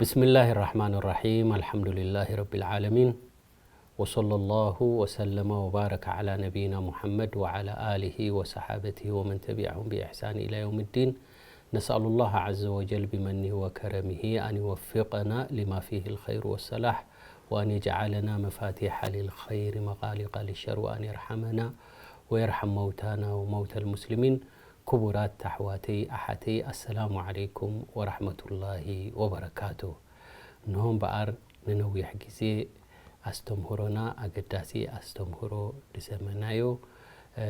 بسم الله الرحمن الرحيم. الحمد لله رب العالمين. وصلى الله وسلم وبارك على نبينا محمد وعلى آله وصحابته ومن تبعهم بإحسان إلى يوم الدين. نسأل الله عز وجل بمنه وكرمه أن يوفقنا لما فيه الخير والصلاح، وأن يجعلنا مفاتيح للخير مغالق للشر، وأن يرحمنا ويرحم موتانا وموتى المسلمين. ክቡራት ኣሕዋተይ ኣሓተይ፣ ኣሰላሙ ዓለይኩም ወራሕመቱላሂ ወበረካቱ። እንሆ እምበኣር፣ ንነዊሕ ግዜ ኣስተምህሮና፣ ኣገዳሲ ኣስተምህሮ ዝሰመናዮ፣ እ፣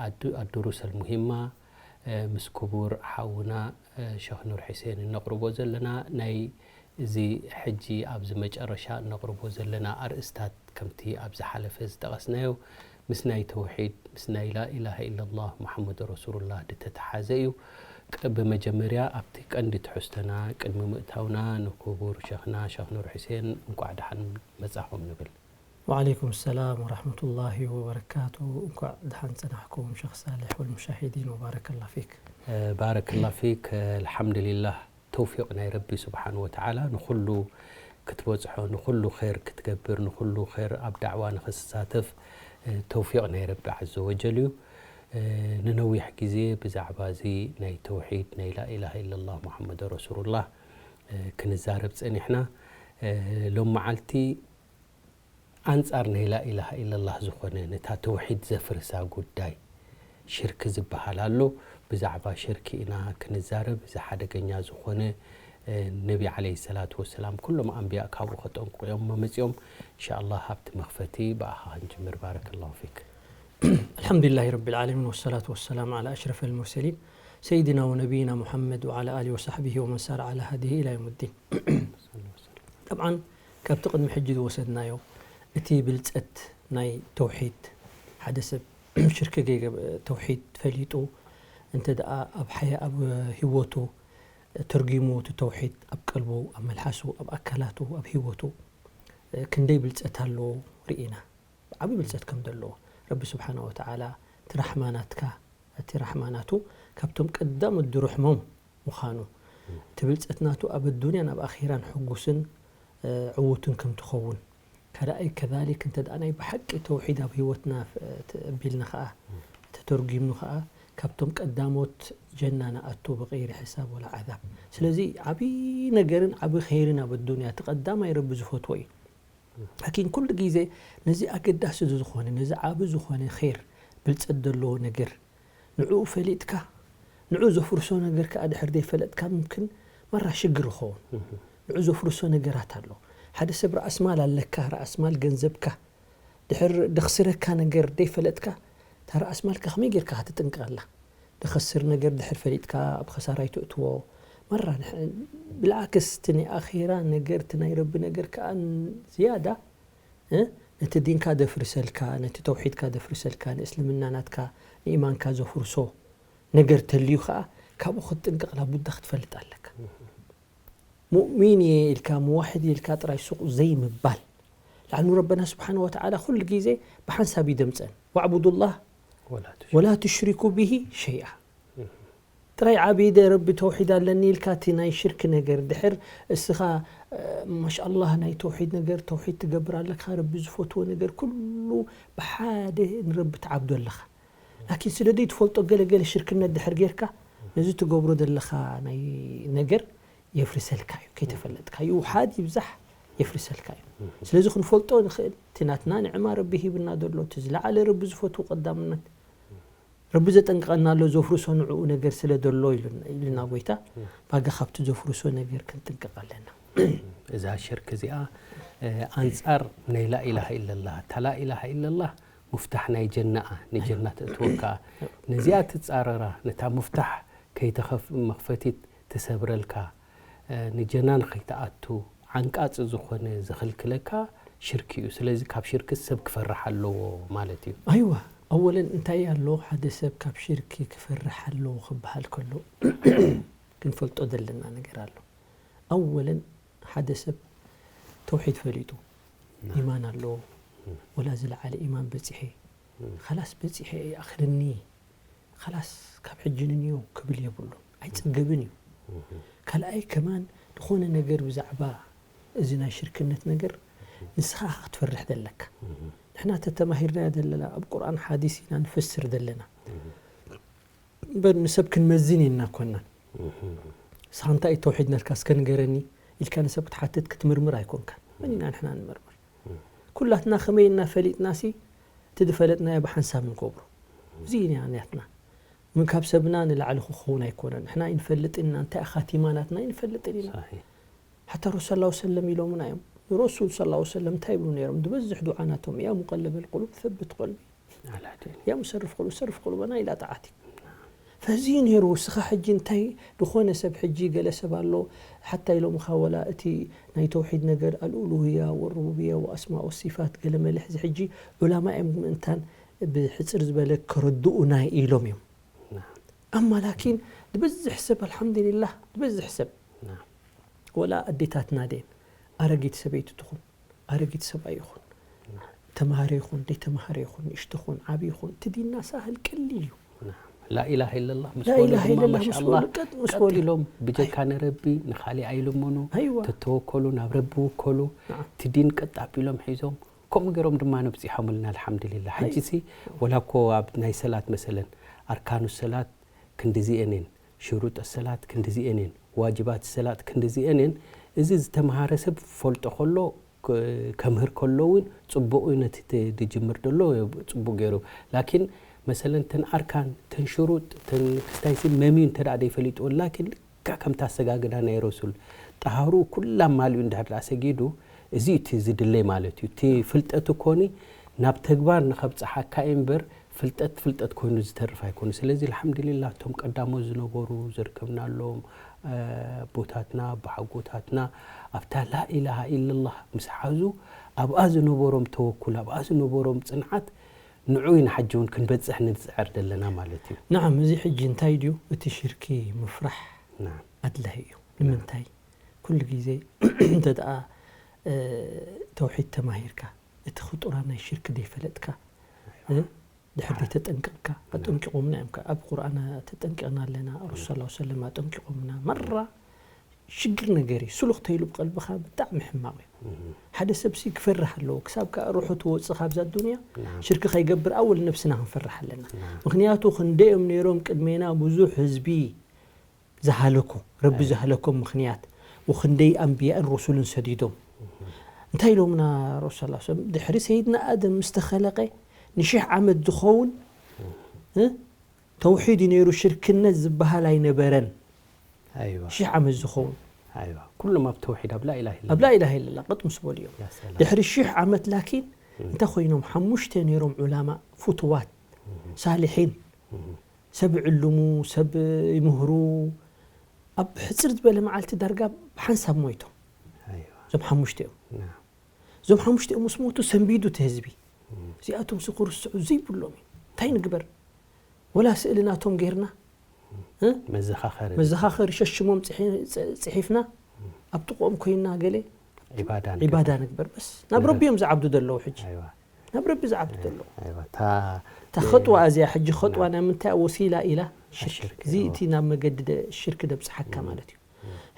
ኣዱ-፣ ኣዱሩስ ኣልሙሂማ፣ እ፣ ምስ ክቡር ሓውና፣ እ፣ ሸኽ ኑር ሑሴን እነቕርቦ ዘለና ናይ እዚ ሕጂ ኣብዚ መጨረሻ እነቕርቦ ዘለና ኣርእስታት፣ ከምቲ ኣብ ዝሓለፈ ዝጠቐስናዮ፣ ምስ ናይ ተውሒድ፣ ምስ ናይ ላኢላሃ ኢለላህ ሙሓመድ ረሱሉላህ ዝተተሓዘ እዩ። ቅ-፣ ብመጀመርያ ኣብቲ ቀንዲ ትሕዝቶና ቅድሚ ምእታውና፣ ንክቡር ሸኽና ሸኽ ኑር ሑሴን እንቋዕ ደሓን መጻኹም ንብል። ወዓለይኩም ሰላም ወራሕመቱላሂ ወበረካቱ። እንኳዕ ደሓን ጸናሕኩም ሸኽ ሳልሕ ወልሙሻሂዲን፣ ወባረከላ ፊክ። እ፣ ባረከላ ፊክ። ኣልሓምዱሊላህ፣ ተውፊቕ ናይ ረቢ ስብሓን ወተዓላ፣ ንኹሉ ክትበጽሖ፣ ንኹሉ ኸይር ክትገብር፣ ንኹሉ ኸይር ኣብ ዳዕዋ ንኽትሳተፍ፣ እ፣ ተውፊቕ ናይ ረቢ ዓዘ ወጀል እዩ። እ፣ ንነዊሕ ግዜ ብዛዕባ እዚ ናይ ተውሒድ፣ ናይ ላኢላሃ ኢለላህ ሙሓመድ ረሱሉላህ፣ እ፣ ክንዛረብ ጸኒሕና። እ፣ ሎም መዓልቲ ኣንጻር ናይ ላኢላሃ ኢለላህ ዝኾነ፣ ነታ ተውሒድ ዘፍርሳ ጉዳይ ሽርክ ዝበሃል ኣሎ። ብዛዕባ ሽርክ ኢና ክንዛረብ። እዚ ሓደገኛ ዝኾነ፣ እ፣ ነቢ ዓለይሂ ሰላቱ ወሰላም፣ ኩሎም ኣንብያ ካብኡ ከጠንቅቑ እዮም መመጺኦም። ኢንሻኣላህ፣ ኣብቲ መኽፈቲ ብኣኻ ክንጅምር። ባረከላሁ ፊክ። الحمد لله رب العالمين، والصلاة والسلام على أشرف المرسلين سيدنا ونبينا محمد وعلى آله وصحبه ومن سار على هديه إلى يوم الدين. ጠብዓን፣ ካብቲ ቅድሚ ሕጂ ዝወሰድናዮ፣ እቲ ብልጸት ናይ ተውሒድ፣ ሓደ ሰብ ሽርክ ገይገብ-፣ ተውሒድ ፈሊጡ፣ እንተ ደኣ ኣብ ሓያ-፣ ኣብ ህይወቱ ተርጒሙ፣ እቲ ተውሒድ ኣብ ቀልቡ፣ ኣብ መልሓሱ፣ ኣብ ኣካላቱ፣ ኣብ ህይወቱ፣ ክንደይ ብልጸት ኣለዎ ርኢና። ዓቢ ብልጸት ከም ዘለዎ፣ ረቢ ስብሓነ ወተዓላ እቲ ራሕማ ናትካ፣ እቲ ራሕማ ናቱ ካብቶም ቀዳሞት ድሩሕሞም ምዃኑ፣ እቲ ብልጸት ናቱ ኣብ ኣዱንያን ኣብ ኣኺራን ሕጉስን፣ እ፣ ዕዉትን ከም ትኸውን። ካልኣይ፣ ከዛሊክ እንተ ደኣ ናይ ብሓቂ ተውሒድ ኣብ ህይወትና፣ እ፣ ተቢልና ኸኣ፣ ተተርጒምኑ ኸኣ፣ ካብቶም ቀዳሞት ጀና ንኣቱ ብገይሪ ሕሳብ ወላ ዓዛብ። ስለዚ ዓቢ ነገርን ዓቢ ኸይርን ኣብ ኣዱንያ እቲ ቀዳማይ ረቢ ዝፈትዎ እዩ። ላኪን ኩሉ ግዜ ነዚ ኣገዳሲ ዝኾነ፣ ነዚ ዓቢ ዝኾነ ኸይር፣ ብልጸት ዘለዎ ነገር፣ ንዕኡ ፈሊጥካ፣ ንዕኡ ዘፍርሶ ነገር ከኣ ድሕር ዘይፈለጥካ፣ ምምክን መራ ሽግር ይኸውን። ንዕኡ ዘፍርሶ ነገራት ኣሎ። ሓደ ሰብ ራእስማል ኣለካ፣ ራእስማል ገንዘብካ፣ ድሕር ደኽስረካ ነገር ዘይፈለጥካ፣ እታ ራእስማልካ ከመይ ጌርካ ክትጥንቀቐላ? ደኸስር ነገር ድሕር ፈሊጥካ፣ ኣብ ኸሳራ ኣይትእትዎ። መራ ንሕ-፣ ብልዓክስ፣ እቲ ናይ ኣኼራ ነገር፣ እቲ ናይ ረቢ ነገር ከኣ ን-፣ ዝያዳ፣ እ፣ ነቲ ዲንካ ደፍርሰልካ፣ ነቲ ተውሒድካ ደፍርሰልካ፣ ንእስልምና ናትካ፣ ንኢማንካ ዘፍርሶ ነገር ተልዩ ከኣ፣ ካብኡ ክትጥንቀቕ ላቡዳ ክትፈልጥ ኣለካ። ሙእሚን እየ ኢልካ፣ ሙዋሕድ እየ ኢልካ ጥራይ ሱቕ ዘይምባል። ለኣኑ ረበና ስብሓነ ወተዓላ ኩሉ ግዜ ብሓንሳብ እዩ ደምጸን። "ወዕቡዱላህ ወላ ትሽሪኩ ወላ ቱሽሪኩ ቢሂ ሸይኣ." ጥራይ ዓቢደ ረቢ ተውሒድ ኣለኒ ኢልካ፣ እቲ ናይ ሽርክ ነገር ድሕር እስኻ፣ እ፣ ማሻኣላህ ናይ ተውሒድ ነገር፣ ተውሒድ ትገብር ኣለካ፣ ረቢ ዝፈትዎ ነገር ኩሉ ብሓደ ንረቢ ትዓብዶ ኣለኻ። ላኪን ስለ ዘይትፈልጦ ገለ ገለ ሽርክነት ድሕር ጌርካ፣ ነዚ ትገብሮ ዘለኻ ናይ ነገር የፍርሰልካ እዩ፣ ከይተፈለጥካ። ይውሓድ ይብዛሕ የፍርሰልካ እዩ። ስለዚ ክንፈልጦ ንኽእል፣ እቲ ናትና ንዕማ ረቢ ሂብና ዘሎ፣ እቲ ዝለዓለ ረቢ ዝፈትዎ ቀዳምነት፣ ረቢ ዘጠንቅቐና ኣሎ፣ ዘፍርሶ ንዕኡ ነገር ስለ ዘሎ ኢሉና፣ ኢሉና ጎይታ። ባጋ ካብቲ ዘፍርሶ ነገር ክንጥንቀቕ ኣለና። እዛ ሽርክ እዚኣ፣ እ፣ ኣንጻር ናይ ላኢላሃ ኢለላህ፣ እታ ላኢላሃ ኢለላህ ሙፍታሕ ናይ ጀናኣ፣ ንጀና ተእትወካ። ነዚኣ ትጻረራ፣ ነታ ሙፍታሕ ከይተኸፍ-፣ መኽፈቲት ትሰብረልካ፣ እ፣ ንጀና ንኸይትኣቱ ዓንቃጺ ዝኾነ ዝኽልክለካ ሽርክ እዩ። ስለዚ ካብ ሽርክ ሰብ ክፈርሕ ኣለዎ ማለት እዩ። ኣይዋ፣ ኣወለን እንታይ ኣሎ ሓደ ሰብ ካብ ሽርክ ክፈርሕ ኣለዎ ክበሃል ከሎ፣ ክንፈልጦ ዘለና ነገር ኣሎ። ኣወለን ሓደ ሰብ ተውሒድ ፈሊጡ፣ ናም። ኢማን ኣለዎ፣ ወላ ዝለዓለ ኢማን በጺሐ፣ ም። ኸላስ በጺሐ እየ ኣኽልኒ፣ ኸላስ ካብ ሕጂ ንንዮ ክብል የብሉን፣ ኣይጽገብን እዩ። ም። ካልኣይ ከማን ዝኾነ ነገር ብዛዕባ እዚ ናይ ሽርክነት ነገር ንስኻ ክትፈርሕ ዘለካ። ንሕና ተተማሂርናዮ ዘለና ኣብ ቁርኣን ሓዲስ ኢና ንፈስር ዘለና። እምበር ንሰብ ክንመዝን ኢና ኮናን። ንስኻ እንታይ እዩ ተውሒድ ነርካ እስከ ንገረኒ ኢልካ ንሰብ ክትሓትት ክትምርምር ኣይኮንካን። መን ኢና ንሕና ንመርምር? ኩላትና ከመይ እና ፈሊጥናሲ እቲ ዝፈለጥናዮ ብሓንሳብ ንገብሮ። እዚ እዩ ናትና። ምን ካብ ሰብና ንላዕሊ ክኸውን ኣይኮነን። ንሕና ይንፈልጥ ኢና እንታይ ኻቲማ ናትና ይንፈልጥ ኢና። ሓታ ረሱል ሰለላሁ ሰለም ኢሎምና እዮም። ንረሱል ሰለላሁ ሰለም እንታይ ይብሉ ነይሮም? ዝበዝሕ ዱዓ ናቶም ያ ሙቀለበል ቁሉብ ሰብት ቀልቢ። ያ ሙሰርፍ ቁሉብ ሰርፍ ቁሉበና ኢላ ጣዓቲ። ፈዚ ነይሩ እስኻ ሕጂ እንታይ ዝኾነ ሰብ ሕጂ ገለ ሰብ ኣሎ ሓታ ኢሎምኻ ወላ እቲ ናይ ተውሒድ ነገር ኣልኡሉህያ ወሩቡብያ ወኣስማ ወሲፋት ገለ መለ ሕዚ ሕጂ ዑላማ እዮም ምእንታን ብሕፅር ዝበለ ከረድኡና ኢሎም እዮም። ኣማ ላኪን ዝበዝሕ ሰብ ኣልሓምዱሊላህ ዝበዝሕ ሰብ ወላ ኣዴታትና ደን ኣረጊት ሰበይቲ ትኹን ኣረጊት ሰብኣይ ይኹን ተማሃሪ ይኹን ደይተማሃሪ ይኹን ንእሽቶ ይኹን ዓብዪ ይኹን እቲ ዲንና ሳህል ቀሊል እዩ። ላኢላሃ ኢለላህ ምስ በሉ ላኢላሃ ድማ ኢለላህ ምስ ማሻኣላህ በሉ ቀጥ ምስ በሉ ቀጥ ኢሎም ብጀካ ንረቢ ንኻሊእ ኣይልምኑ። ኣይዋ። ተተወከሉ ናብ ረቢ ውከሉ። ናዓ። እቲ ዲን ቀጥ ኣቢሎም ሒዞም ከምኡ ገይሮም ድማ ነብፂሖምልና ኣልሓምዱሊላህ። ሕጂ ሲ ወላ እኮ ኣብ ናይ ሰላት መሰለን ኣርካኑ ሰላት ክንድዚኤን እየን፣ ሽሩጥ ሰላት ክንድዚኤን እየን፣ ዋጅባት ሰላት ክንድዚኤን እየን። እዚ ዝተምሃረ ሰብ ፈልጦ ከሎ ከምህር ከሎ እውን ፅቡቕ እዩ ነቲ ዝጅምር ዘሎ ፅቡቕ ገይሩ። ላኪን መሰለን ተን ኣርካን ተን ሽሩጥ ተን ክስታይሲ መምዩ እንተ ደኣ ደይፈሊጥዎ ላኪን ልካ ከምታ ኣሰጋግዳ ናይ ረሱል ጠሃሩ ኩላ ማልኡ እንድሕር ደኣ ሰጊዱ እዚ እቲ ዝድለይ ማለት እዩ። እቲ ፍልጠት እኮኒ ናብ ተግባር ንኸብፅሓካ እዩ እምበር ፍልጠት ፍልጠት ኮይኑ ዝተርፍ ኣይኮኑ። ስለዚ ኣልሓምዱሊላህ እቶም ቀዳሞት ዝነበሩ ዘርከብናሎም ኣቦታትና ኣቦሓጎታትና ኣብታ ላኢላሃ ኢለላህ ምስ ሓዙ ኣብኣ ዝነበሮም ተወኩል ኣብኣ ዝነበሮም ፅንዓት ንዑ ኢና ሕጂ እውን ክንበፅሕ ንፅዕር ዘለና ማለት እዩ። ናዓም እዚ ሕጂ እንታይ ድዩ እቲ ሽርኪ ምፍራሕ ናም ኣድላሂ እዩ። ንምንታይ ኩሉ ግዜ እንተ ደኣ ተውሒድ ተማሂርካ እቲ ክጡራ ናይ ሽርክ ደይፈለጥካ ድሕር ተጠንቅቕካ ኣጠንቂቖምና እዮም። ኣብ ቁርኣን ተጠንቂቕና ኣለና። ረሱል ሰለላሁ ሰለም ኣጠንቂቖምና መራ ሽግር ነገር እዩ። ስሉኽ ተይሉ ብቐልብኻ ብጣዕሚ ሕማቕ እዩ። ሓደ ሰብሲ ክፈርህ ኣለዎ ክሳብ ከኣ ሩሑ ትወፅእ ካብዛ ዱንያ ሽርክ ከይገብር ኣወል ነብስና ክንፈርሕ ኣለና። ምክንያቱ ክንደዮም ነይሮም ቅድሜና ብዙሕ ህዝቢ ዝሃለኩ ረቢ ዝሃለኮም ምኽንያት ወክንደይ ኣንብያእን ረሱልን ሰዲዶም እንታይ ኢሎምና ረሱል ሰለላሁ ዐለይሂ ወሰለም ድሕሪ ሰይድና ኣደም ምስ ተኸለቀ ንሽሕ ዓመት ዝኸውን እ ተውሒድ እዩ ነይሩ ሽርክነት ዝበሃል ኣይነበረን። ኣይዋ ሽሕ ዓመት ዝኸውን ኣይዋ ኩሎም ኣብ ተውሒድ ኣብ ላኢላህ ኢላ ኣብ ላኢላህ ኢለላ ቀጥ ምስ በሉ እዮም። ያ ሰላም ድሕሪ ሽሕ ዓመት ላኪን እንታይ ኮይኖም ሓሙሽተ ነይሮም ዑላማ ፍቱዋት ሳልሒን ሰብ ይዕልሙ፣ ሰብ ይምህሩ፣ ኣብ ሕጽር ዝበለ መዓልቲ ዳርጋ ብሓንሳብ ሞይቶም። እዞም ሓሙሽተ እዮም። እዞም ሓሙሽተ እዮም ምስ ሞቱ ሰንቢዱ እቲ ህዝቢ። እዚኣቶም ሲ ክርስዑ ዘይብሎም እዩ። እንታይ ንግበር? ወላ ስእሊ ናቶም ጌርና እ? መዘኻኸሪ መዘኻኸሪ ሸሽሞም ጽሒ- ጽ- ጽሒፍና ኣብ ጥቕኦም ኮይንና ገለ ዒባዳ ንገብር። ዒባዳ ንግበር በስ ናብ ረቢ እዮም ዝዓብዱ ዘለዉ ሕጂ ኣይዋ። ናብ ረቢ ዝዓብዱ ዘለዉ ኣይዋ። እታ እታ ኸጥዋ እዚኣ ሕጂ ኸጥዋ ናይ ምንታይ ወሲላ ኢላ ሽርክ ሽርክ፣ እዚ እዎ። እቲ ናብ መገዲ ደ- ሽርክ ደብፅሓካ ማለት እዩ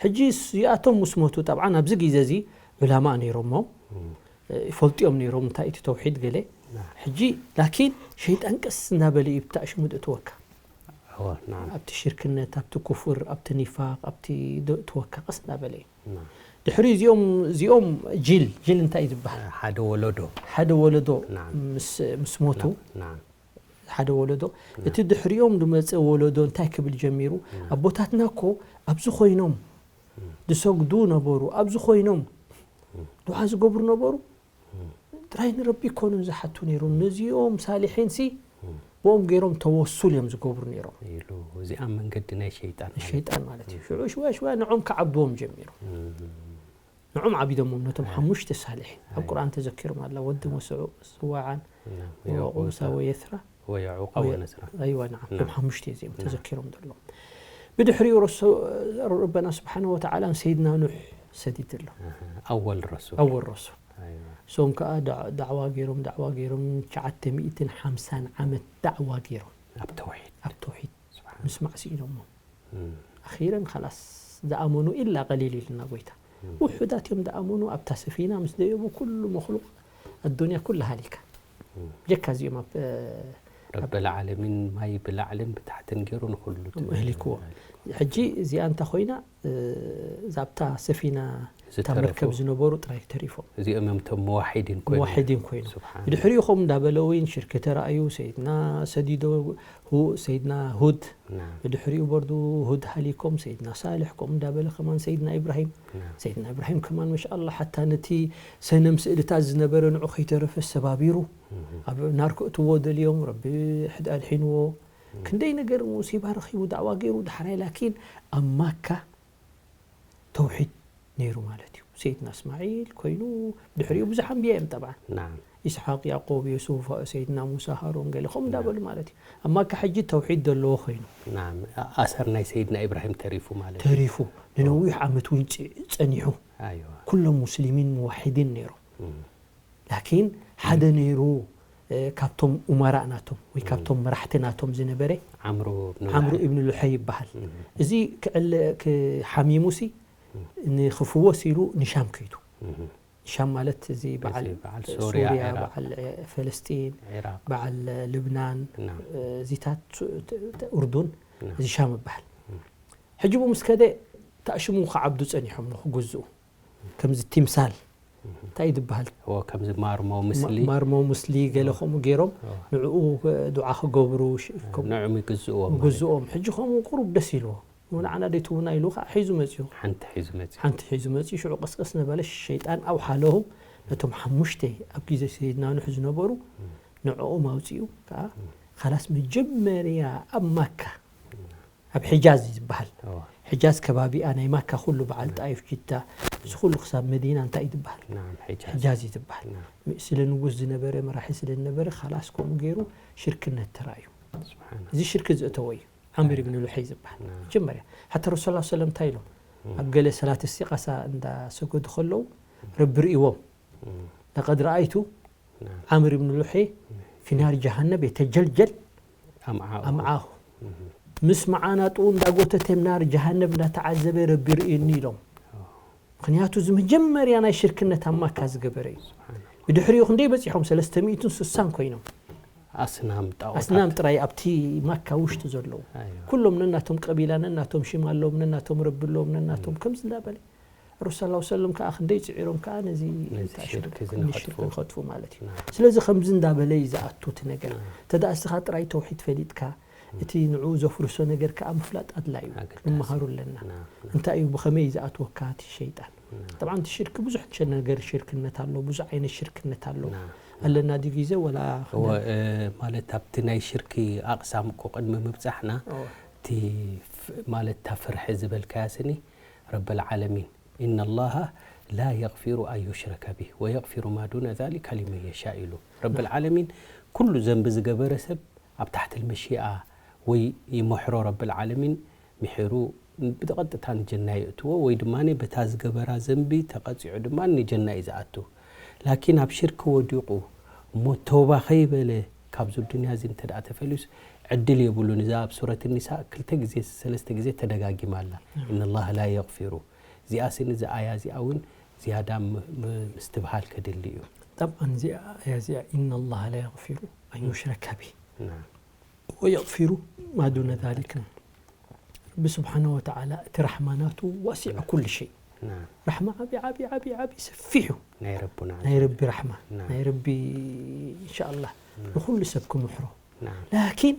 ሕጂ እዚኣቶም ምስ ሞቱ ጠብዓን ኣብዚ ግዜ እዚ ዑላማ ነይሮሞ ይፈልጡ እዮም ነይሮም እንታይ እቲ ተውሒድ ገለ ሕጂ ላኪን ሸይጣን ቀስ እናበለ እዩ ብታእሽሙ ደእትወካ እዎ፣ ናዓም። ኣብቲ ሽርክነት ኣብቲ ኩፍር ኣብቲ ኒፋቅ ኣብቲ ደእትወካ ቀስ እናበለ እዩ ናዓም። ድሕሪ እዚኦም እዚኦም ጅል ጅል እንታይ እዩ ዝበሃል ሓደ ወለዶ ሓደ ወለዶ ናዓም። ምስ ምስ ሞቱ ናዓም። ሓደ ወለዶ እቲ ድሕሪኦም ዝመፀ ወለዶ እንታይ ክብል ጀሚሩ ኣቦታትና እኮ ኣብዚ ኮይኖም ዝሰግዱ ነበሩ ኣብዚ ኮይኖም ዱዓ ዝገብሩ ነበሩ ጥራይ ንረቢ ይኮኑን ዝሓቱ ነይሮም ነዚኦም ሳሊሒን ሲ ብኦም ገይሮም ተወሱል እዮም ዝገብሩ ነይሮም ኢሉ እዚኣ መንገዲ ናይ ሸይጣን ማለት ሸይጣን ማለት እዩ ሽዑ ሽዋ ሽዋ ንዖም ክዓብዎም ጀሚሩ ንዖም ዓቢዶሞም ነቶም ሓሙሽተ ሳልሒን ኣብ ቁርኣን ተዘኪሮም ኣላ ወዲ መስዑ ስዋዓን ወዑሳ ወየስራ ወየዑቃ ወነስራ ኣይዋ ንዓም እቶም ሓሙሽተ እዚኦም ተዘኪሮም ዘለዎም ብድሕሪኡ ረሱ ረበና ስብሓን ወተዓላ ንሰይድና ኑሕ ሰዲድ ኣሎ ኣወል ረሱል ኣወል ረሱል እሶም ከዓ ዳዕዋ ገይሮም ዳዕዋ ገይሮም ትሽዓተ ሚእትን ሓምሳን ዓመት ዳዕዋ ገይሮም ኣብ ተውሒድ ኣብ ተውሒድ ምስማዕ ስኢኖሞ ኣኺረን ኸላስ ዝኣመኑ ኢላ ቀሊል ኢልና ጎይታ። ውሑዳት እዮም ዝኣመኑ፣ ኣብታ ሰፊና ምስ ደየቡ ኩሉ መኽሉቕ ኣዱንያ ኩላ ሃሊካ። ጀካ እዚኦም ኣብ ረበል ዓለሚን ማይ ብላዕልን ብታሕትን ገይሩ ንኹሉ ኣህሊክዎ። ሕጂ እዚኣ እንታ ኮይና፣ እዛ ኣብታ ሰፊና እታ ዝተረፉ መርከብ ዝነበሩ ጥራይ ተሪፎም። እዚኦም እዮም እቶም መዋሒዲን ኮይኑ መዋሒዲን ኮይኑ። ስብሓን ብድሕሪኡ ከምኡ እንዳበለ እውን ሽርክ ተራእዩ። ሰይድና ሰዲዶ ሁ- ሰይድና ሁድ ናም ብድሕሪኡ በርዱ ሁድ ሃሊኮም፣ ሰይድና ሳልሕ ከምኡ እንዳበለ ከማን ሰይድና ኢብራሂም ናም ሰይድና ኢብራሂም ከማን መሻ ኣላ ሓታ ነቲ ሰነም ስእልታት ዝነበረ ንዑ ከይተረፈ ሰባቢሩ ኣብ ናር ክእትዎ ደልዮም ረቢ ሕድ ኣድሒንዎ። ክንደይ ነገር ሙሲባ ረኺቡ ዳዕዋ ገይሩ ዳሕራይ ላኪን ኣብ ማካ ተውሒድ ነይሩ ማለት እዩ። ሰይድና እስማዒል ኮይኑ ድሕሪኡ ብዙሕ ኣንብያ እዮም ጠብዓ ናም ኢስሓቅ ያዕቆብ ዮሱፍ ሰይድና ሙሳ ሃሮን ገለ ከምኡ እንዳበሉ ማለት እዩ። ኣብ ማካ ሕጂ ተውሒድ ዘለዎ ኮይኑ ናም ኣሰር ናይ ሰይድና ኢብራሂም ተሪፉ ማለት እዩ ተሪፉ ንነዊሕ ዓመት እውን ፅ- ፀኒሑ ኣይዋ ኩሎም ሙስሊሚን ሙዋሒዲን ነይሮም። እም። ላኪን ሓደ ነይሩ እ፣ ካብቶም ኡመራእ ናቶም ወይ ካብቶም መራሕቲ ናቶም ዝነበረ ዓምሩ ብኑ ዓምሩ ላዕሊ። ኢብኑ ሉሐይ ይበሃል። እም። እዚ ክዕለ ክሓሚሙሲ ንክፍወስ ኢሉ ንሻም ከይዱ። እም። ሻም ማለት እዚ በዓል እዚ በዓል እ፣ ሶርያ፣ ሶርያ ዒራቅ። በዓል እ፣ ፈለስጢን ዒራቅ በዓል እ፣ ልብናን ናም እ፣ እዚታት ሱ- ተ- ተ- ኡርዱን ናም እዚ ሻም ይበሃል። ሕጂ ብኡ ምስ ከደ ተኣሽሙ ክዓብዱ ጸኒሖም ንክግዝኡ ከምዚ ቲምሳል እንታይ እዩ ዝበሃል እዎ ከምዚ ማርሞ ምስሊ ማርሞ ሙስሊ ገለ ከምኡ ገይሮም እዎ። ንዕኡ ዱዓ ክገብሩ ሽ- ከምኡ ንዕም ይግዝእዎ ማለት ግዝኦም ሕጂ ከምኡ ቁሩብ ደስ ኢልዎ ንዓና ደይትውና ኢሉ ከዓ ሒዙ መፅኡ ሓንቲ ሒዙ መፅኡ ሓንቲ ሒዙ መፅኡ ሽዑ ቀስቀስ ነበለ ሸይጣን ኣውሓለሁም ነቶም ሓሙሽተ ኣብ ግዜ ሰይድና ኑሕ ዝነበሩ ንዕኦም ኣውፅኡ ከዓ ካላስ መጀመርያ ኣብ ማካ ኣብ ሕጃዝ እዩ ዝበሃል እዎ ሕጃዝ ከባቢኣ ናይ ማካ ኩሉ በዓል ጣይፍ ጅዳ እዚ ኩሉ ክሳብ መዲና እንታይ እዩ ዝበሃል ናም ሕጃዝ ሕጃዝ እዩ ዝበሃል ናም ስለ ንጉስ ዝነበረ መራሒ ስለ ዝነበረ ካላስ ከምኡ ገይሩ ሽርክነት ተራእዩ ስብሓን እዚ ሽርክ ዘእተዎ እዩ ዓምር ብን ሉሐይ ዝበሃል ናም መጀመርያ ሓታ ረሱል ላ ሰለም እንታይ ኢሎም ኣብ ገለ ሰላት እስቲቃሳ እንዳሰገዱ ከለዉ ረቢ ርእዎም እም። ለቀድ ረኣይቱ ናም ዓምር ብን ሉሐይ ፊ ናር ጀሃነብ የተጀልጀል ኣምዓኡ ኣምዓሁ ምስ መዓናጡ እንዳጎተተ ናር ጀሃነብ እንዳተዓዘበ ረቢ ርእኒ ኢሎም ምክንያቱ እዚ መጀመርያ ናይ ሽርክነት ኣብ ማካ ዝገበረ እዩ ብድሕሪኡ ክንደይ በፂሖም ሰለስተ ሚእትን ስሳን ኮይኖም ኣስናም ጣዖታት ኣስናም ጥራይ ኣብቲ ማካ ውሽጢ ዘለዉ ኣይዋ ኩሎም ነናቶም ቀቢላ ነናቶም ሽም ኣለዎም ነናቶም ረቢ ኣለዎም ነናቶም ከምዚ እንዳበለ ረሱል ላ ሰለም ከዓ ክንደይ ፅዒሮም ከዓ ነዚ ነዚ እንታይ ሽርክ ሽርክ እዚ ንኸጥፉ። ንኸጥፉ ማለት እዩ ናም ስለዚ ከምዚ እንዳበለ እዩ ዝኣቱ እቲ ነገር ናም ተዳ እስኻ ጥራይ ተውሒድ ፈሊጥካ እቲ ንዑ ዘፍርሶ ነገር ከዓ ምፍላጥ ኣድላዩ ኣገዳሲ። ንመሃሩ ኣለና ናም ናም እንታይ እዩ ብኸመይ እዩ ዝኣትወካ እቲ ሸይጣን ናም ጠብዓ እቲ ሽርክ ብዙሕ ሸ- ነገር ሽርክነት ኣሎ ብዙሕ ዓይነት ሽርክነት ኣሎ ናም ኣለና ድዩ ግዜ ወላ እወ እ፣ ማለት ኣብቲ ናይ ሽርኪ ኣቕሳም እኮ ቅድሚ ምብጻሕና ኦ፣ እቲ ፍ- ማለት እታ ፍርሒ ዝበልካያ ስኒ ረበል ዓለሚን إن الله لا يغفر أن يشرك به ويغفر ما دون ذلك لمن يشاء ኢሉ ረበል ዓለሚን ኩሉ ዘንቢ ዝገበረ ሰብ ኣብ ታሕቲ ልመሽኣ ወይ ይመሕሮ ረብል ዓለሚን ምሒሩ ብቐጥታ ንጀና የእትዎ ወይ ድማ በታ ዝገበራ ዘንቢ ተቐፂዑ ድማ ንጀና እዩ ዝኣቱ። ላኪን ኣብ ሽርክ ወዲቑ እሞ ተውባ ከይበለ ካብዚ ዱንያ እዚ እንተ ደኣ ተፈልዩስ ዕድል የብሉን። እዛ ኣብ ሱረት ኒሳ ክልተ ግዜ ሰለስተ ግዜ ተደጋጊማ ኣላ። إن الله لا يغفر እዚኣ ስኒ እዛ ኣያ እዚኣ እውን ዝያዳ ም- ም- ምስትብሃል ከድሊ እዩ። ጠብዓን እዚኣ ኣያ እዚኣ إن الله لا يغفر أن يشرك به ናም ويغفر ما دون ذلك ረቢ ስብሓነ ወተዓላ እቲ ራሕማ ናቱ ዋሲዕ ኩሉ ሸይ ናም ራሕማ ዓቢ ዓቢ ዓቢ ዓቢ ሰፊሕ እዩ ናይ ረቡና ናይ ረቢ ራሕማ ናም ናይ ረቢ እንሻ ኣላህ ንኩሉ ሰብ ክምሕሮ ናም ላኪን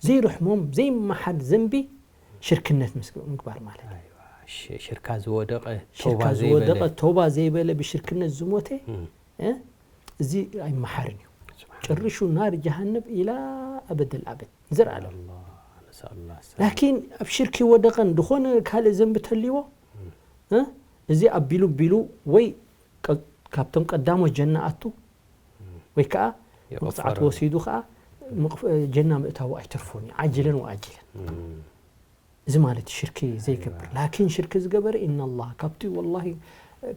ዘይርሕሞም ዘይመሓር ዘንቢ ሽርክነት ምስ ምግባር ማለት እዩ ኣይዋ፣ ሽ- ሽርካ ዝወደቐ ሽርካ ተውባ ዝወደቐ ዘይበለ ተውባ ዘይበለ ብሽርክነት ዝሞተ እም፣ እ? እዚ ኣይመሓርን እዩ ስብሓን ጭርሹ ናር ጀሃነብ ኢላ ኣበደል ኣበድ ንዘርኣለም ኣላህ ነስኣሉላህ ሰላም። ላኪን ኣብ ሽርክ ይወደቐን ዝኾነ ካልእ ዘንቢ ተልዎ እ? እዚ ኣቢሉ ቢሉ ወይ ቀ- ካብቶም ቀዳሞት ጀና ኣቱ ወይ ከዓ ይቕፈረሉ። መቕፃዕቲ ወሲዱ ከዓ መቕፍ- ጀና ምእታዊ ኣይተርፎን እዩ ዓጅለን ወኣጅለን እም፣ እዚ ማለት ሽርክ ዘይገብር ላኪን ሽርክ ዝገበረ ኢናላህ ካብቲ ወላሂ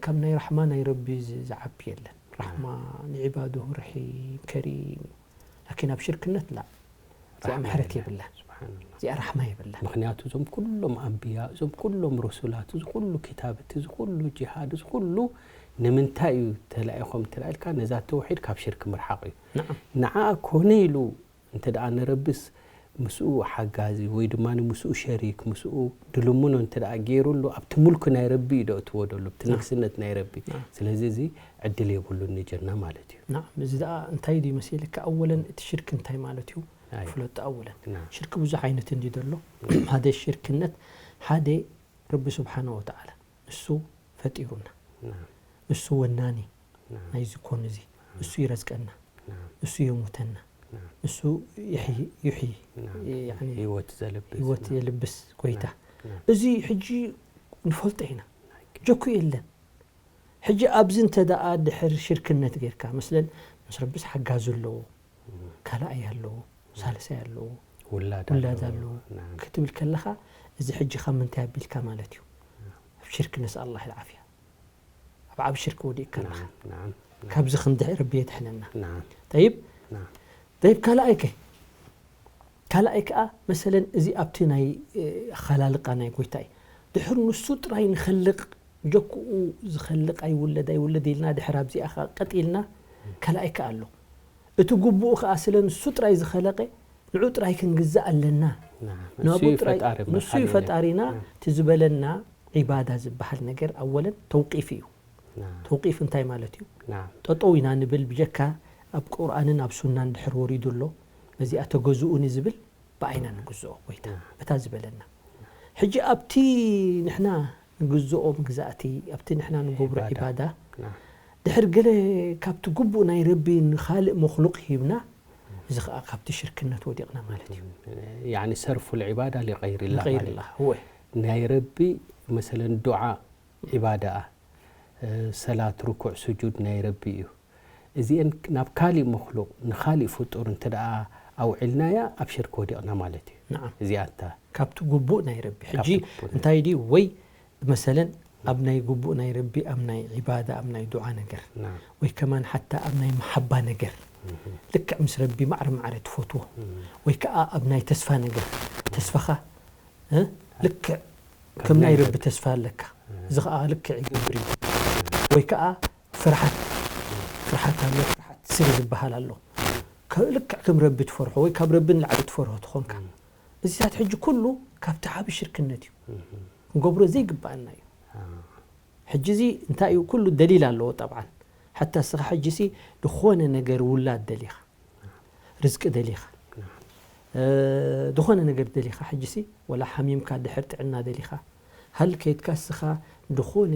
ካብ ናይ ራሕማ ናይ ረቢ ዝ- ዝዓቢ የለን ራሕማ ንዕባድሁ ረሒም ከሪም እዩ ላኪን ኣብ ሽርክነት ላ እዚኣ ራሕማ ምሕረት የለን። የብላን ስብሓን እዚኣ ራሕማ የብላ። ምክንያቱ እዞም ኩሎም ኣንብያ፣ እዞም ኩሎም ሩሱላት፣ እዚ ኩሉ ክታብት፣ እዚ ኩሉ ጂሃድ፣ እዚ ኩሉ ንምንታይ እዩ ተላኢኾም እንተ ኢልካ፣ ነዛ ተውሒድ ካብ ሽርክ ምርሓቕ እዩ። ንዓ ኮነ ኢሉ እንተ ደኣ ንረብስ ምስኡ ሓጋዚ ወይ ድማ ምስኡ ሸሪክ፣ ምስኡ ድልምኖ እንተ ደኣ ገይሩሉ፣ ኣብቲ ሙልክ ናይ ረቢ እዩ ደእትዎ ደሎ፣ ኣብቲ ንግስነት ናይ ረቢ። ስለዚ እዚ ዕድል የብሉን ንጀና ማለት እዩ። ናም እዚ ደኣ እንታይ ድዩ መሲልካ? ኣወለን እቲ ሽርክ እንታይ ማለት እዩ? ፍለጡ ኣወለን። ሽርክ ብዙሕ ዓይነት እንዲ ዘሎ። ሓደ ሽርክነት፣ ሓደ ረቢ ስብሓነ ወተዓላ ንሱ ፈጢሩና፣ ንሱ ወናኒ ናይዚ ኮን እዚ፣ ንሱ ይረዝቀና፣ ንሱ የሙተና፣ ንሱ ይሕይ፣ ይሕይ፣ ያኒ ህይወት ዘልብስ፣ ህይወት የልብስ ጎይታ። እዚ ሕጂ ንፈልጦ ኢና። ጀኩ የለን። ሕጂ ኣብዚ እንተ ደኣ ድሕር ሽርክነት ጌርካ፣ መስለን ምስ ረብስ ሓጋዚ ኣለዎ፣ ካልኣይ ኣለዎ፣ ሳልሳይ ኣለዎ፣ ውላድ ውላድ ኣለዎ። ኣለዎ ናም ክትብል ከለኻ፣ እዚ ሕጂ ካብ ምንታይ ኣቢልካ ማለት እዩ? ኣብ ሽርክ ነስኣል ኣላህ ልዓፍያ። ኣብ ዓብ ሽርክ ወዲእካ ኣለኻ። ናም ናም ናም ካብዚ ክንድሕ ረቢ የድሕነና። ናም ጠይብ ናም ጠይብ ካልኣይ ከ ካልኣይ ከኣ መሰለን እዚ ኣብቲ ናይ እ፣ ኣኸላልቃ ናይ ጎይታ እዩ። ድሕር ንሱ ጥራይ ንኸልቕ ጀክኡ ዝኸልቕ ኣይውለድ ኣይውለድ ኢልና ድሕር ኣብዚኣ ከኣ ቀጥ ኢልና ካልኣይ ከኣ ኣሎ። እቲ ግቡኡ ከኣ ስለ ንሱ ጥራይ ዝኸለቐ ንዑ ጥራይ ክንግዛእ ኣለና። ናም ናብኡ ንሱ እዩ ጥራይ ፈጣሪ እምበር ንሱ እዩ ካልእ የለን። ፈጣሪና ናም እቲ ዝበለና ዒባዳ ዝበሃል ነገር ኣወለን ተውቂፍ እዩ። ናም ተውቂፍ እንታይ ማለት እዩ? ናም ጠጠው ኢና ንብል ብጀካ ኣብ ቁርኣንን ኣብ ሱናን ድሕር ወሪዱ ኣሎ በዚኣ ተገዝኡኒ ዝብል ብኣይና ንግዝኦ ጎይታ ናም በታ ዝበለና። ሕጂ ኣብቲ ንሕና ንግዝኦ መግዛእቲ ኣብቲ ንሕና ንገብሮ ዒባዳ። ዒባዳ ናም ድሕር ገለ ካብቲ ግቡእ ናይ ረቢ ንኻልእ መክሉቅ ሂብና እዚ ከዓ ካብቲ ሽርክነት ወዲቕና ማለት እዩ። ያኒ ሰርፉ ልዒባዳ ሊቀይርላ ማለት ንቀይርላ እዩ። እወ ናይ ረቢ መሰለን ዱዓ ዒባዳኣ ሰላት ርኩዕ ስጁድ ናይ ረቢ እዩ። እዚአን ናብ ካሊእ መክሉቅ ንካሊእ ፍጡር እንተ ደኣ ኣውዒልናያ ኣብ ሽርክ ወዲቕና ማለት እዩ። ንዓም እዚኣ እንተ ካብቲ ግቡእ ናይ ረቢ ሕጂ ካብቲ ግቡእ ናይ እንታይ ድዩ ወይ መሰለን ኣብ ናይ ግቡእ ናይ ረቢ ኣብ ናይ ዒባዳ ኣብ ናይ ዱዓ ነገር ናም ወይ ከማን ሓታ ኣብ ናይ መሓባ ነገር እህ ልክዕ ምስ ረቢ ማዕረ ማዕረ ትፈትዎ እህ ወይ ከዓ ኣብ ናይ ተስፋ ነገር ተስፋኻ እ? ልክዕ ከም ናይ ረቢ ተስፋ ኣለካ። እዚ ከዓ ልክዕ ይገብር እዩ። ወይ ከዓ ፍርሓት ፍርሓት ኣሎ፣ ፍርሓት ስሪ ዝበሃል ኣሎ። ከ- ልክዕ ከም ረቢ ትፈርሖ ወይ ካብ ረቢ ንላዕሊ ትፈርሆ ትኾንካ። እዚታት ሕጂ ኩሉ ካብቲ ዓቢ ሽርክነት እዩ። ክንገብሮ ዘይግባኣና እዩ። ሕጂ እዚ እንታይ እዩ? ኩሉ ደሊል ኣለዎ ጠብዓን። ሓታ እስኻ ሕጂ ሲ ዝኾነ ነገር ውላድ ደሊኻ ርዝቂ ደሊኻ ዝኾነ ነገር ደሊኻ ሕጂ ሲ ወላ ሓሚምካ ድሕር ጥዕና ደሊኻ ሃል ከይድካ እስኻ ዝኾነ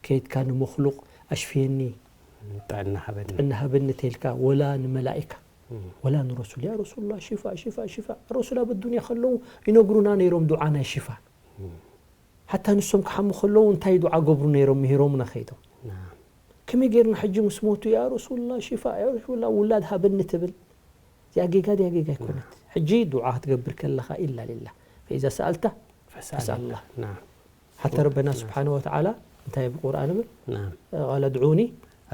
ከይድካ ንመክሉቅ ኣሽፍየኒ ጥዕና ሃበኒ ጥዕና ሃበኒ ተልካ ወላ ንመላኢካ ወላ ንረሱል ያ ረሱሉላ ሽፋ ሽፋ ሽፋ ረሱል ኣብ ኣዱንያ ከለዉ ይነግሩና ነይሮም ዱዓ ናይ ሽፋ ሓታ ንሶም ክሓሙ ከለዉ እንታይ ዱዓ ገብሩ ነይሮም ምሂሮምና ከይዶም ከመይ ጌርና ሕጂ ምስ ሞቱ ያ ረሱሉላ ሽፋ ያ ረሱሉላ ውላድ ሃበኒ ትብል እዚኣ ጌጋ ድያ ጌጋ ኣይኮነት ሕጂ ዱዓ ክትገብር ከለኻ ኢላ ሊላ ፈኢዛ ሰኣልታ ፈስኣል ፈስኣል ኣላህ ናም ሓታ ረበና ስብሓነ ወተዓላ እንታይ ኣብ ቁርኣን ይብል ናም ቃለ ድዑኒ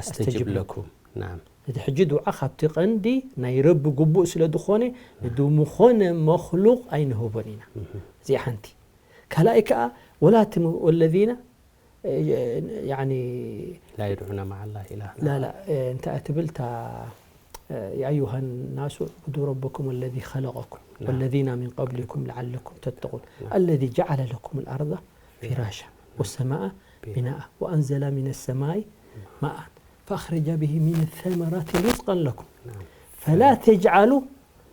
ኣስተጅብ ኣስተጅብ ለኩም ናም እቲ ሕጂ ዱዓ ካብቲ ቀንዲ ናይ ረቢ ግቡእ ስለ ዝኾነ ንድምኾነ መክሉቅ ኣይንህቦን ኢና እዚኣ ሓንቲ ካልኣይ ከዓ ወላ ትም ወለዚነ يعني لا يدعون مع الله إلها لا لا انت اتبلتا يا ايها الناس اعبدوا ربكم الذي خلقكم نعم. والذين من قبلكم لعلكم تتقون نعم. الذي جعل لكم الارض فراشا والسماء بناء وانزل من السماء ماء فاخرج به من الثمرات رزقا لكم نعم. فلا تجعلوا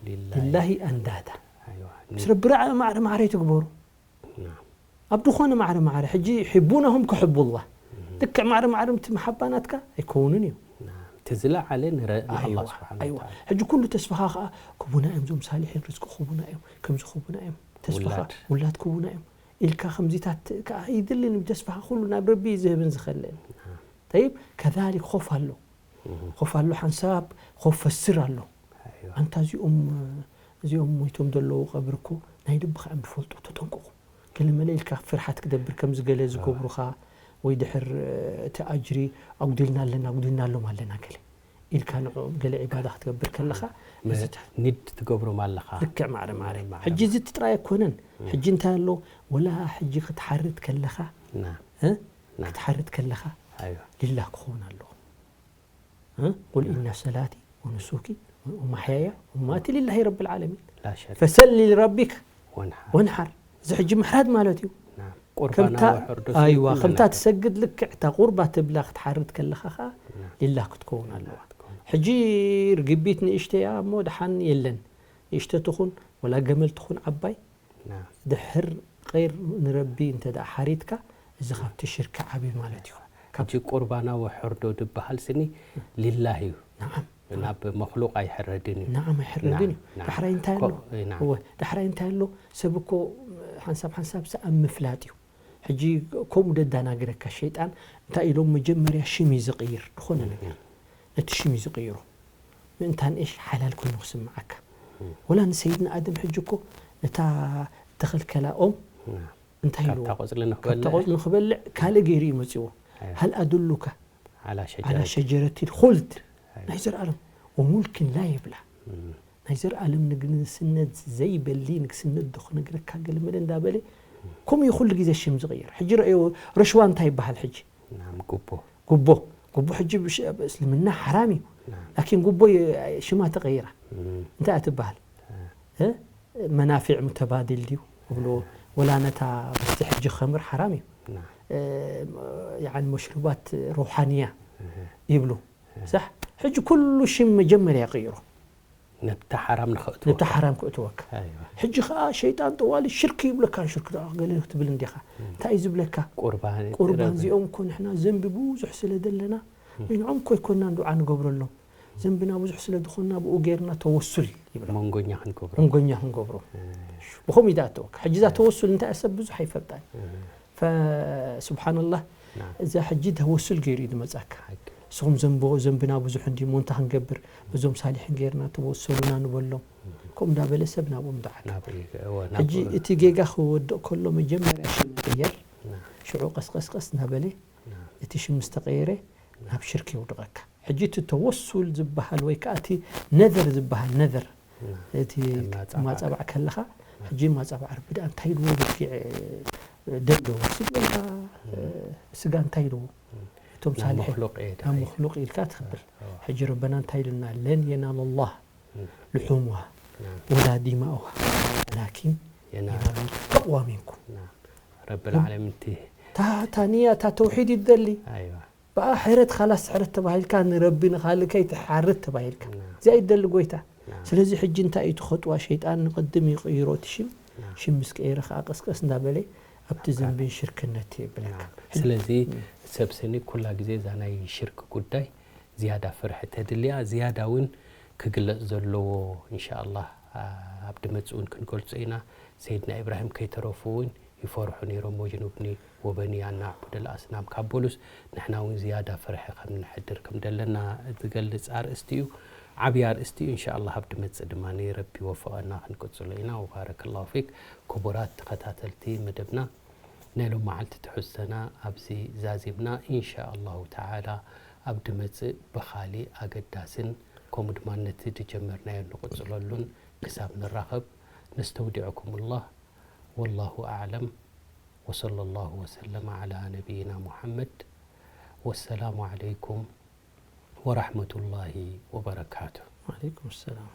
لله, لله اندادا أيوة. بس رب رع مع مع ريت قبور نعم ኣብ ዝኾነ ማዕረ ማዕረ ሕጂ ሒቡናሁም ክሕቡ ኣላ ልክዕ ማዕረ ማዕረ እቲ መሓባ ናትካ ኣይከውንን እዩ ናም እቲ ዝለዓለ ንረ- ንኣላ ኣይዋ ስብሓን ኣይዋ ወተዓላ ሕጂ ኩሉ ተስፋኻ ከዓ ክቡና እዮም ዞም ሳሊሒን ርዝቂ ክቡና እዮም ከምዚ ክቡና እዮም ተስፋኻ ውላድ። ውላድ ክቡና እዮም ኢልካ ከምዚታት ከዓ ይድልን እዩ ተስፋኻ ኩሉ ናብ ረቢ እዩ ዝህብን ዝኸልእን ናም ጠይብ ከዛሊክ ኾፍ ኣሎ ኾፍ ኣሎ ሓንሳብ ኾፍ ፈስር ኣሎ ኣይዋ ኣንታ እዚኦም እዚኦም ሞይቶም ዘለዉ ቀብሪ እኮ ናይ ልብኻ እዮም ዝፈልጡ ተጠንቀቑ ገለመለ ኢልካ ፍርሓት ክደብር ከምዚ ገለ ዝገብሩኻ ወይ ድሕር እቲ ኣጅሪ ኣጉዲልና ኣለና ኣጉዲልና ኣሎም ኣለና ገለ ኢልካ ንዕኦም ገለ ዒባዳ ክትገብር ከለኻ፣ መ- እዚ ኒድ ትገብሮም ኣለኻ። ልክዕ ማዕረ ማዕረ። ማዕረ። ሕጂ እዚ እቲ ጥራይ ኣይኮነን። ሕጂ እንታይ ኣሎ? ወላ ሕጂ ክትሓርድ ከለኻ፣ ና እ? ና ክትሓርድ ከለኻ ኣይዋ ሊላህ ክኸውን ኣለዎ። እ? ቁል ኢነ ሰላቲ ወኑሱኪ ወማሕያያ ወማማቲ ሊላሂ ረብል ዓለሚን። ላ ሸሪክ ፈሰሊ ሊረቢክ ወንሓር ወንሓር። እዚ ሕጂ ምሕራድ ማለት እዩ። ና ቁርባና ከምታ ወሕርዶ ኣይዋ ስንኩልና ከምታ ናት። ትሰግድ ልክዕ እታ ቁርባ ትብላ ክትሓርድ ከለኻ ኸኣ ና ሊላህ ክትከውን ኣለዋ። ሕጂ ርግቢት ንእሽተያ እሞ ደሓን የለን፣ ንእሽተ ትኹን ወላ ገመል ትኹን ዓባይ ና ድሕር ቐይር ንረቢ እንተ ደኣ ሓሪድካ እዚ ካብቲ ሽርኪ ዓብዩ ማለት እዩ። ካብ ሕጂ ቁርባና ወሕርዶ ዝበሃል ስኒ ሊላህ እዩ። ነዓም ናብ መክሉቅ ኣይሕረድን እዩ። ነዓም ኣይሕረድን እዩ። ና- ዳሕራይ እንታይ ኣሎ? ኮ- ና። እወ ዳሕራይ እንታይ ኣሎ? ሰብ እኮ ሓንሳብ ሓንሳብ ሰኣብ ምፍላጥ እዩ። ሕጂ ከምኡ ደዳናግረካ ሸይጣን እንታይ ኢሎም መጀመርያ ሽም እዩ ዝቕይር ዝኾነ ነገር ነቲ ሽም እዩ ዝቕይሮ። ምእንታን እሽ ሓላል ኮይኑ ክስምዓካ። ወላ ንሰይድና ኣደም ሕጂ እኮ ነታ ተኸልከላ ኦም ና እንታይ ካብታ ኢልዎ? ቆጽሊ ካብታ ንክበልዕ ቆጽሊ ንክበልዕ ካልእ ገይሩ እዩ መጺዎ። ኣይ። ሃል ኣዱሉካ ዓላ ዓላ ሸጀረት ሸጀረት ልኹልድ ኣይ። ናይ ዘርኣለም ወሙልክን ላ የብላ ናይ ዘርኣለም ንግስነት ዘይበሊ ንግስነት ዶ ክነግረካ ገለ መለ እንዳበለ ከምኡ እዩ ኩሉ ግዜ ሽም ዝቕይር። ሕጂ ረእዮ ረሽዋ እንታይ ይበሃል ሕጂ? ናም ጉቦ ጉቦ ጉቦ ሕጂ ብሽ- ኣብ እስልምና ሓራም እዩ። ላኪን ጉቦ ይ- ሽማ ተቐይራ እንታይ እያ ትበሃል? እ? መናፊዕ ሙተባድል ድዩ እብልዎ? ወላ ነታ በቲ ሕጂ ኸምር ሓራም እዩ። ና እ፣ ያዕኒ መሽሩባት ሩሓንያ ይብሉ። ሳሕ ሕጂ ኩሉ ሽም መጀመርያ ይቕይሮ ነብታ ሓራም ንኸእትወካ ነብታ ሓራም ክእትወካ። ኣይዋ ሕጂ ከዓ ሸይጣን ጠዋሊ ሽርክ ይብለካ። ሽርክ ደኣ ገለ ክትብል እንዲኻ እንታይ እዩ ዝብለካ? ቁርባን ቁርባን ረብ- እዚኦም እኮ ንሕና ዘንቢ ብዙሕ ስለ ዘለና ንዕኦም እኮ ኣይኮናን ዱዓ ንገብረሎም ዘንብና ብዙሕ ስለ ዝኾንና ብኡ ገይርና ተወሱል ይብሎ። መንጎኛ ክንገብሮ መንጎኛ ክንገብሮ ብኸምኡ ይዳእተወካ። ሕጂ እዛ ተወሱል እንታይ ሰብ ብዙሕ ኣይፈልጣን። ፈስብሓንላህ ናም እዛ ሕጂ ተወሱል ገይሩ እዩ ዝመጻካ። ሓቂ ንስኹም ዘንቦ ዘንብና ብዙሕ እንዲ ሞንታ ክንገብር በዞም ሳሊሕን ገይርና ተወሰሉና ንበሎም። ከምኡ እንዳበለ ሰብ ናብኦም ደዓካ። ናብ ሪገ እወ ሕጂ ናብ እቲ ጌጋ ክወድቕ ከሎ መጀመርያ ሽም ይቕየር። ና ሽዑ ቀስቀስ ቀስ እናበለ ና እቲ ሽም ምስ ተቐየረ ናብ ሽርክ የውድቐካ። ሕጂ እቲ ተወሱል ዝበሃል ወይ ከዓ እቲ ነዘር ዝበሃል ነዘር ና እቲ ማጻባዕ። ማጻባዕ ከለኻ ሕጂ ማጻባዕ ርቢ ደኣ እንታይ ኢልዎ ብርኪዕ ደሎ ስበልካ ስጋ እንታይ ኢልዎ እቶም ናብ ሳልሒን መክሉቅ እየ ናብ ደኣ መክሉቅ ኢልካ ትኽብል። እወ። ሕጂ ረበና እንታይ ኢሉና? ለን የናል ላህ ም። ልሑሙሃ ና ወላ ዲማኡሃ ወላኪን የናል የናሉ ተቅዋ ሚንኩም። ና ረብል ዓለሚን እቲ ታታ ንያ እታ ተውሒድ ይደሊ ኣይዋ ብኣ ሕረት ካላስ ሕረት ተባሂልካ ንረቢ ንኻልእ ከይትሓርድ ተባሂልካ ና እዚኣ ይደሊ ጎይታ። ና ስለዚ ሕጂ እንታይ እዩ ትኸጥዋ? ሸይጣን ንቐድም ይቕይሮ እቲ ሽም ና ሽም ምስ ቀየረ ከዓ ቀስቀስ እንዳበለ ኣብቲ ዘንብን ሽርክነት የብለካ። ናም። ስለዚ ሰብ ስኒ ኩላ ግዜ እዛ ናይ ሽርክ ጉዳይ ዝያዳ ፍርሒ ተድልያ ዝያዳ እውን ክግለጽ ዘለዎ እንሻ ኣላህ ኣብ ድመጽእ እውን ክንገልጾ ኢና። ሰይድና ኢብራሂም ከይተረፉ እውን ይፈርሑ ነይሮም። ወጅኑብኒ ወበንያ ናዕቡደል ኣስናም ካብ በሉስ ንሕና እውን ዝያዳ ፍርሒ ከም ንሕድር ከም ደለና ዝገልጽ ኣርእስቲ እዩ። ዓብዪ ኣርእስቲ እዩ። እንሻ ኣላህ ኣብ ድመጽእ ድማ ረቢ ይወፍቐና ክንቅጽሎ ኢና። ወባረከላሁ ፊክ። ክቡራት ተኸታተልቲ መደብና ናይ ሎም መዓልቲ ትሕዝቶና ኣብዚ ዛዚምና። ኢንሻ ኣላሁ ተዓላ ኣብ ድመጽእ ብኻሊእ ኣገዳስን ከምኡ ድማ ነቲ ድጀመርናዮ ንቕጽለሉን ክሳብ ንራኸብ ነስተውዲዐኩም ላህ። ወላሁ ኣዕለም ወሰለ ላሁ ወሰለመ ዓላ ነቢይና ሙሓመድ። ወሰላሙ ዓለይኩም ወራሕመቱላሂ ወበረካቱ። ወዓለይኩም ሰላም።